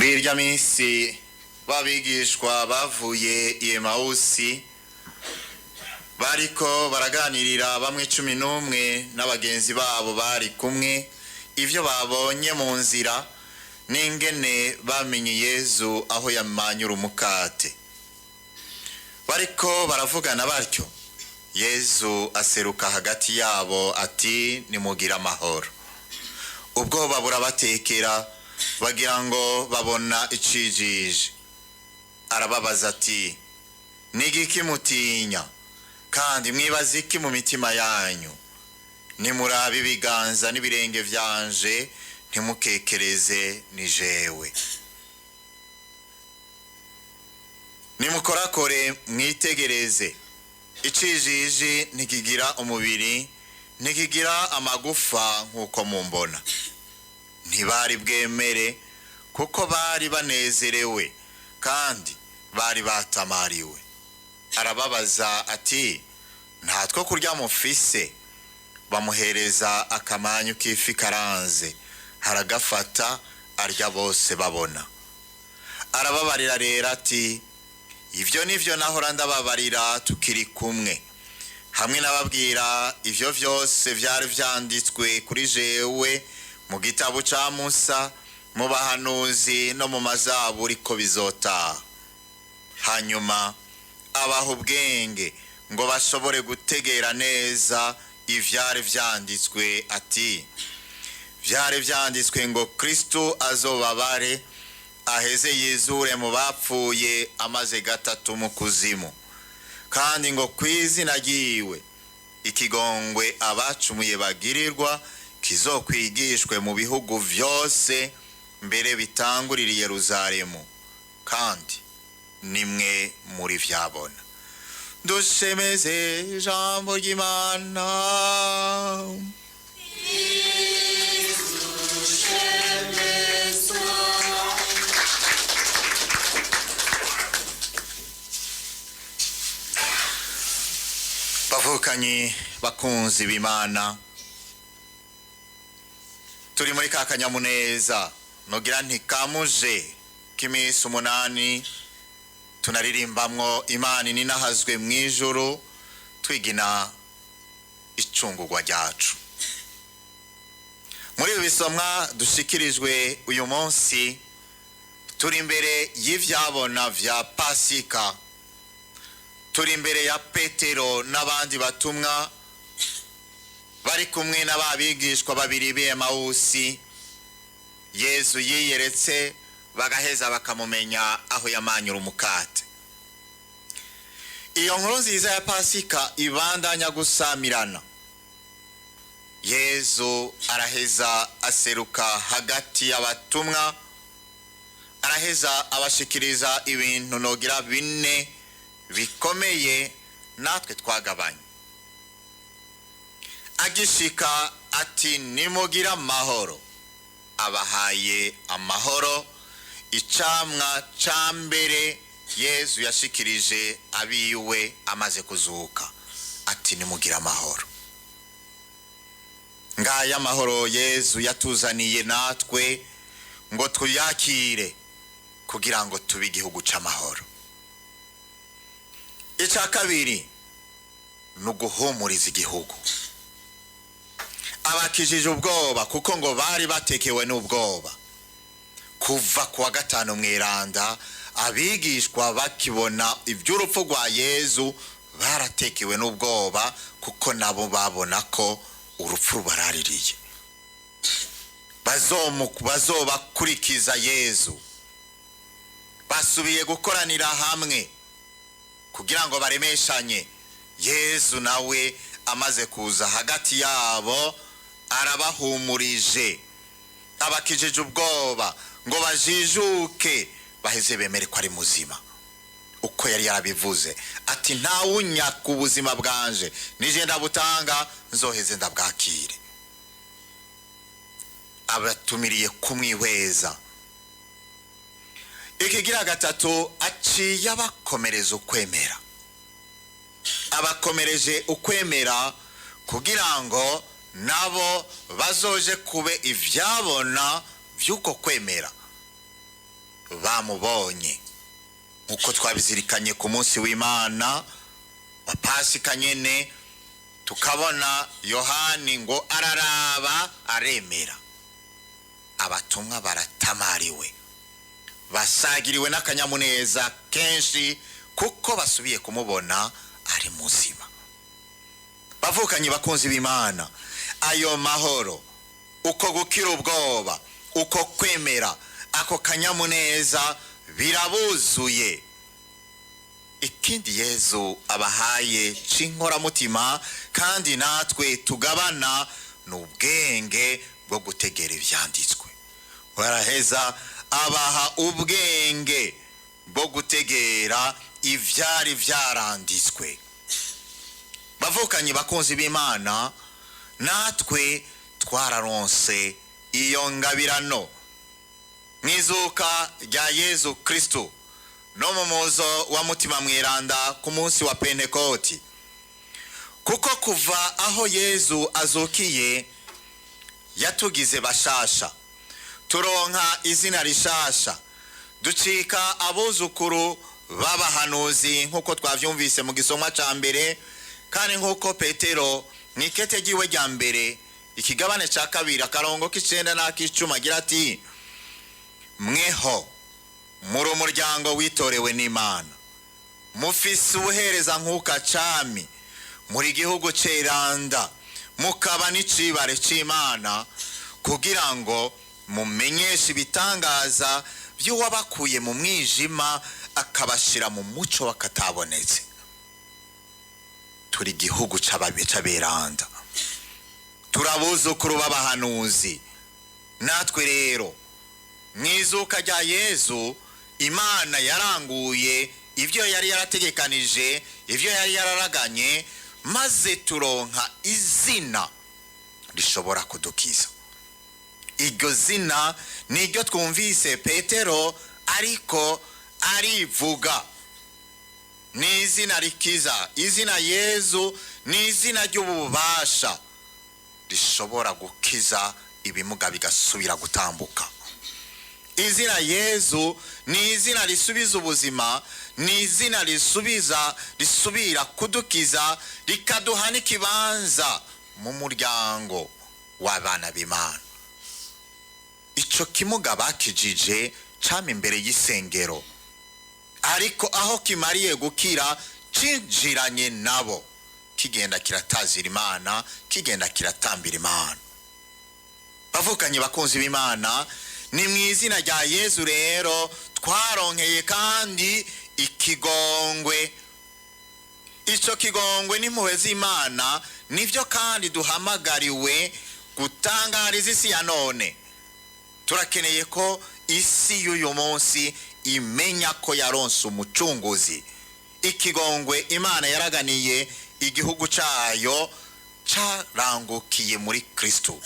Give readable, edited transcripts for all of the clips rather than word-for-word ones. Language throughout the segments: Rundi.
Kw'irya minsi b'abigishwa bavuye i Emawusi bariko baraganirira bamwe 11 n'abagenzi babo bari kumwe ivyo babonye mu nzira n'ingene bamenye Yezu aho yamanyura umukate. Bariko baravugana batyo, Yezu aseruka hagati yabo ati: "Nimugire amahoro." Ubwoba burabatekera, bagira ngo babona icijiji. Arababaza ati: "Nigiki mutinya, kandi mwibaza iki mu mitima yanyu? Nimurabe ibiganza n'ibirenge vyanje, ntimukekereze, ni jewe. Nimukorakore mwitegereze, icijiji ntikigira umubiri, ntikigira amagufa nk'uko mumbona." Ntibari bwemere, kuko bari banezerewe kandi bari batamariwe. Arababaza ati: "Nta two kurya mufise?" Bamuhereza akamanyu k'ifi karanze, aragafata arya bose babona. Arababarira rero ati: "Ivyo nivyo nahora ndababarira tukiri kumwe, hamwe n'ababwira ivyo vyose vyari vyanditswe kuri jewe mu gitabo ca Musa, mu bahanuzi no mu mazaburi, ko bizotaha." Hanyuma abaha ubwenge ngo bashobore gutegera neza ivyari vyanditswe, ati: "Vyari vyanditswe ngo Kristo azobabare, aheze yizure mu bapfuye amaze gatatu mu kuzimu, kandi ngo kw'izina ryiwe ikigongwe abacumuye bagirirwa kizokwigishwe mu bihugu vyose, mbere bitangurira i Yeruzalemu. Kandi nimwe muri vyabona." Dushemeze ijambo ry'Imana. Bavukanyi bakunzi b'Imana, turi muri ka kanyamuneza nogira ntikamuje k'iminsi 8 tunaririmbamwo Imana ininahazwe mu ijuru, twigina icungurwa ryacu. Muri ibi bisomwa dushikirijwe uyu munsi, turi imbere y'ivyabona vya Pasika, turi imbere ya Petero n'abandi batumwa bari kumwe n'ababigishwa babiri b'Emawusi. Yezu yiyeretse bagaheza bakamumenya aho yamanyura umukate. Iyo nkuru nziza ya Pasika ibandanya gusamirana. Yezu araheza aseruka hagati y'abatumwa, araheza abashikiriza ibintu nogira bine bikomeye natwe twagabanye. Agishika ati: "Nimugire amahoro." Abahaye amahoro, icamwa ca mbere Yezu yashikirije abiwe amaze kuzuka, ati: "Nimugire amahoro." Ngaya amahoro Yezu yatuzaniye natwe ngo tuyakire kugira ngo tube igihugu c'amahoro. Ica kabiri ni uguhumuriza igihugu. Abakijije ubwoba, kuko ngo bari batekewe n'ubwoba kuva kuwa gatanu mweranda. Abigishwa bakibona iby'urupfu rwa Yezu baratekewe n'ubwoba, kuko nabo babona ko urupfu rubaraririye, bazobakurikiza Yezu. Basubiye gukoranira hamwe kugira ngo baremeshanye. Yezu nawe amaze kuza hagati yabo arabahumurije, abakijije ubwoba ngo bajijuke, baheze bemere ko ari muzima uko yari yarabivuze, ati: "Ntawunyaka ubuzima bwanje, nije ndabutanga, nzoheze ndabwakire." Abatumiriye kumwihweza. Ikigira gatatu, aciye abakomereza ukwemera. Abakomereje ukwemera kugira ngo nabo bazoje kube ivyabona vy'uko kwemera. Bamubonye nk'uko twabizirikanye ku munsi w'Imana wa Pasika nyene, tukabona Yohani ngo araraba aremera. Abatumwa baratamariwe, basagiriwe n'akanyamuneza kenshi kuko basubiye kumubona ari muzima. Bavukanye, bakunzi b'Imana, ayo mahoro, uko gukira ubwoba, uko kwemera, ako kanyamuneza birabuzuye. Ikindi Yezu abahaye c'inkoramutima kandi natwe tugabana ni ubwenge bwo gutegera ivyanditswe. Baraheza abaha ubwenge bwo gutegera ivyari vyaranditswe. Bavukanye, bakunzi b'Imana, natwe twararonse iyo ngabirano mwizuka rya Yezu Kristu no mu muzo wa Mutima Mweranda ku munsi wa Pentekoti, kuko kuva aho Yezu azukiye yatugize bashasha, turonka izina rishasha, ducika abuzukuru b'abahanuzi nk'uko twavyumvise mu gisomwa ca mbere, kandi nk'uko Petero mw'ikete ryiwe rya mbere, ikigabane ca 2, akarongo k'9 n'ak'icumi, agira ati: "Mweho muri umuryango witorewe n'Imana, mufise ubuhereza nkuka cami, muri gihugu ceranda, mukaba n'icibare c'Imana, kugira ngo mumenyeshe ibitangaza by'uwabakuye mu mwijima akabashira mu muco wakatabonetse." Turi igihugu c'aberanda, turabuzukuru b'abahanuzi. Natwe rero mwizuka rya Yezu, Imana yaranguye ibyo yari yarategekanije, ibyo yari yararaganye, maze turonka izina rishobora kudukiza. Iryo zina niryo twumvise Petero ariko arivuga, ni izina rikiza. Izina Yezu ni izina ry'ububasha rishobora gukiza ibimuga bigasubira gutambuka. Izina Yezu ni izina risubiza ubuzima, ni izina risubiza, risubira kudukiza, rikaduha n'ikibanza mu muryango w'abana b'Imana. Ico kimuga bakijije cama imbere y'isengero, ariko aho kimariye gukira cinjiranye nabo, kigenda kiratazira Imana, kigenda kiratambira Imana. Bavukanye, bakunzi b'Imana, ni mu izina rya Yezu rero twaronkeye kandi ikigongwe. Ico kigongwe n'impuhwe z'Imana nivyo kandi duhamagariwe gutangariza isi ya none. Turakeneye ko isi y'uyu munsi imenya ko yaronse umucunguzi. Ikigongwe Imana yaraganiye igihugu cayo carangukiye muri Kristu,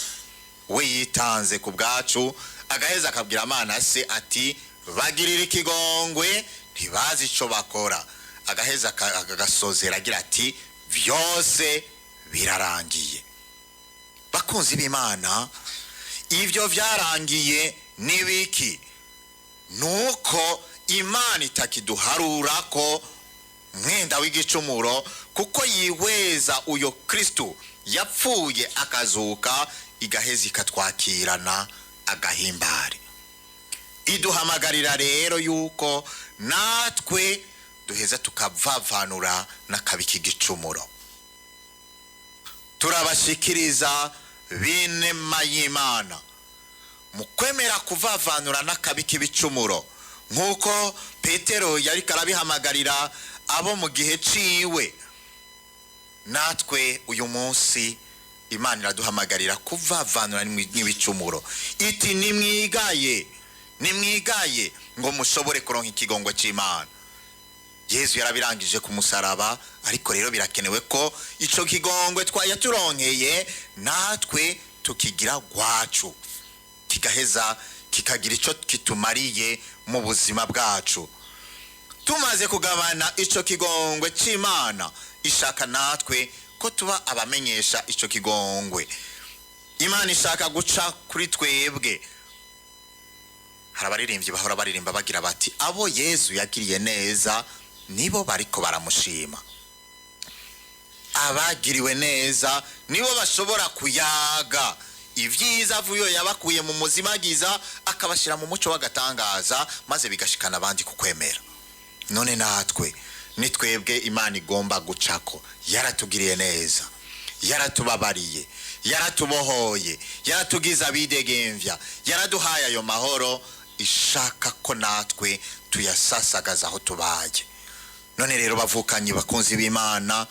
we yitanze ku bwacu, agaheza akabwira Amana se ati: "Bagirira ikigongwe, ntibazi ico bakora." Agaheza agasozera agira ati: "Vyose birarangiye." Bakunzi b'Imana, ibyo vyarangiye nibiki? Nuko Imana itakiduharura ko mwenda w'igicumuro, kuko yihweza uyo Kristu yapfuye akazuka, igaheza ikatwakirana agahimbare. Iduhamagarira rero yuko natwe duheza tukavavanura n'akabi k'igicumuro. Turabashikiriza b'inema y'Imana mu kwemera kuvavanura n'akabi k'ibicumuro, nk'uko Petero yariko arabihamagarira abo mu gihe ciwe. Natwe uyu munsi Imana iraduhamagarira kuvavanura n'ibicumuro, iti: "Nimwigaye, nimwigaye ngo mushobore kuronka ikigongo c'Imana." Yezu yarabirangije ku musaraba, ariko rero birakenewe ko ico kigongwe twayaturonkeye natwe tukigira gwacu, kigaheza kikagira ico kitumariye mu buzima bwacu. Tumaze kugabana ico kigongwe c'Imana, ishaka natwe ko tuba abamenyesha ico kigongwe. Imana ishaka guca kuri twebwe. Hari abaririmbyi bahora baririmba bagira bati: "Abo Yezu yagiriye neza nibo bariko baramushima." Abagiriwe neza nibo bashobora kuyaga ibyiza avuyo yabakuye mu muzimagiza, akabashyira mu muco w'agatangaza, maze bigashikana abandi ku kwemera. None natwe ni twebwe Imana igomba gucako. Yaratugiriye neza, yaratubabariye, yaratubohoye, yaratugize abidegemvya, yaraduhaye ayo mahoro. Ishaka ko natwe tuyasasagaza aho tubaye. None rero, bavukanyi bakunzi b'Imana,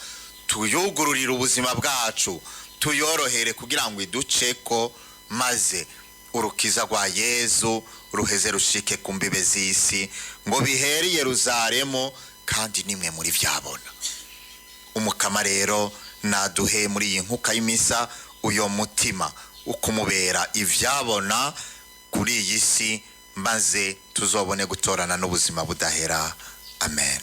tuyugururire ubuzima bwacu, tuyorohere kugira ngo iduceko, maze urukiza rwa Yezu ruheze rushike ku mbibe z'isi, ngo bihere i Yeruzalemu, kandi nimwe muri vyabona. Umukama rero naduhe muri iyi nkuka y'imisa uyo mutima ukumubera ivyabona kuri iyi si, maze tuzobone gutorana n'ubuzima budahera. Amen.